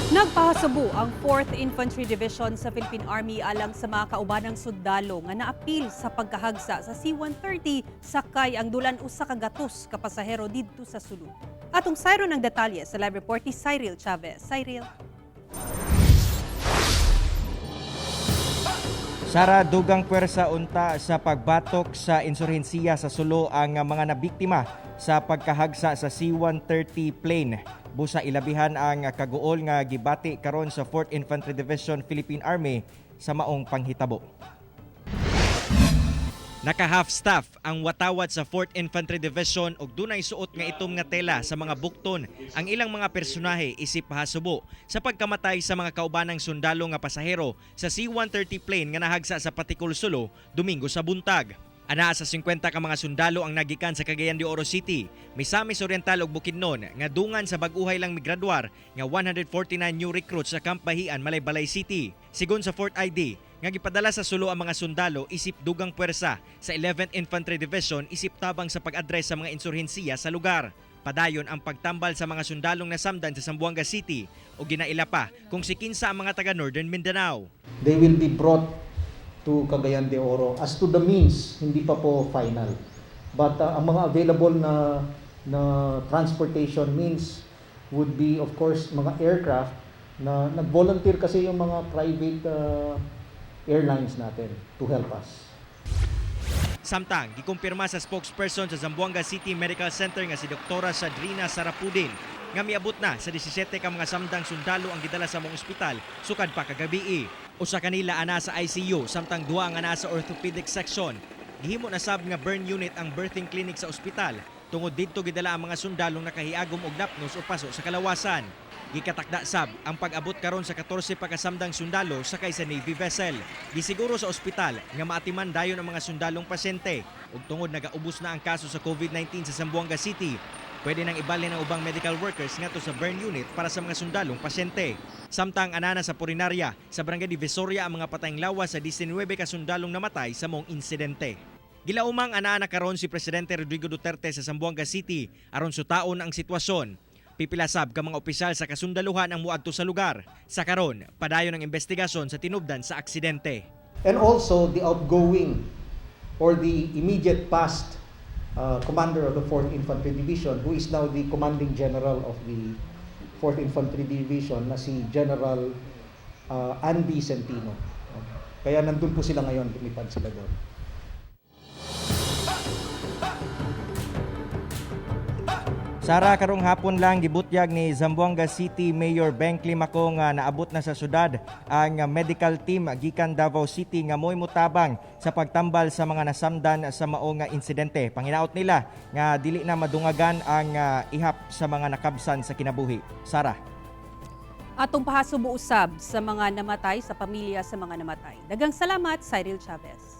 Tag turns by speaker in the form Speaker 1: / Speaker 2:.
Speaker 1: Nagpahasubo ang 4th Infantry Division sa Philippine Army alang sa mga kaubanang sundalo nga naapil sa pagkahagsa sa C-130 sakay ang dulan 100 ka pasahero didto sa Sulu. Atong sayron ang detalye sa live report ni Cyril Chavez. Cyril.
Speaker 2: Sara, dugang pwersa unta sa pagbatok sa insurhensiya sa Sulu ang mga nabiktima sa pagkahagsa sa C-130 plane. Busa ilabihan ang kaguol nga gibati karon sa 4th Infantry Division, Philippine Army, sa maong panghitabo. Naka half staff ang watawat sa 4th Infantry Division og dunay suot nga itom nga tela sa mga bukton ang ilang mga personahe isip pahasubo sa pagkamatay sa mga kaubanang sundalo nga pasahero sa C-130 plane nga nahagsa sa Patikul, Sulu, Domingo sa buntag. Anaa sa 50 ka mga sundalo ang nagikan sa Cagayan de Oro City, Misamis Oriental ug Bukidnon nga dungan sa bag-uhay lang migraduar nga 149 new recruits sa Camp Bahian, Malaybalay City. Sigon sa 4th ID, nga gipadala sa Sulu ang mga sundalo isip dugang puwersa sa 11th Infantry Division isip tabang sa pag-address sa mga insurhensiya sa lugar. Padayon ang pagtambal sa mga sundalong nasamdan sa Zamboanga City o ginaila pa kung si kinsa ang mga taga Northern Mindanao.
Speaker 3: They will be brought to Cagayan de Oro. As to the means, hindi pa po final. But ang mga available na transportation means would be, of course, mga aircraft na nag-volunteer kasi yung mga private airlines natin to help us.
Speaker 2: Samtang, gikumpirma sa spokesperson sa Zamboanga City Medical Center nga si Dr. Sadrina Sarapudin nga miabot na sa 17 ka mga samdang sundalo ang gidala sa maong ospital sukad pa kagabii. Usa kanila ana sa ICU, samtang duha ang ana sa orthopedic section. Gihimo na sab nga burn unit ang birthing clinic sa ospital tungod didto gidala ang mga sundalong nakahiagom og napnos o paso sa kalawasan. Gikatakda sab ang pag-abot karon sa 14 pa kasamdang sundalo sakay sa Navy vessel. Gisiguro sa ospital nga maatiman dayon ang mga sundalong pasyente ug tungod nagaubos na ang kaso sa COVID-19 sa Zamboanga City, pwede nang ibalhin ang ubang medical workers ngadto sa burn unit para sa mga sundalong pasyente. Samtang anana sa punerarya sa Barangay Divisoria ang mga patayng lawas sa 19 ka sundalong namatay sa maong insidente. Gilaumang anaa na karon si Presidente Rodrigo Duterte sa Zamboanga City aron sutaon ang sitwasyon. Pipila sab ka mga opisyal sa kasundaluhan ang muadto sa lugar. Sa karon, padayon ang investigasyon sa tinubdan sa aksidente.
Speaker 3: And also the outgoing or the immediate past commander of the 4th Infantry Division, who is now the commanding general of the 4th Infantry Division na si General Andy Centino. Kaya nandun po sila ngayon, lumipad sila doon.
Speaker 2: Sara, karong hapon lang gibutyag ni Zamboanga City Mayor Ben Climaco nga naabot na sa syudad ang medical team gikan Davao City nga mo'y mutabang sa pagtambal sa mga nasamdan sa mao nga insidente. Panginaot nila nga dili na madungagan ang ihap sa mga nakabsan sa kinabuhi. Sara.
Speaker 1: Atong pahasubo usab sa mga namatay, sa pamilya sa mga namatay. Daghang salamat, Cyril Chavez.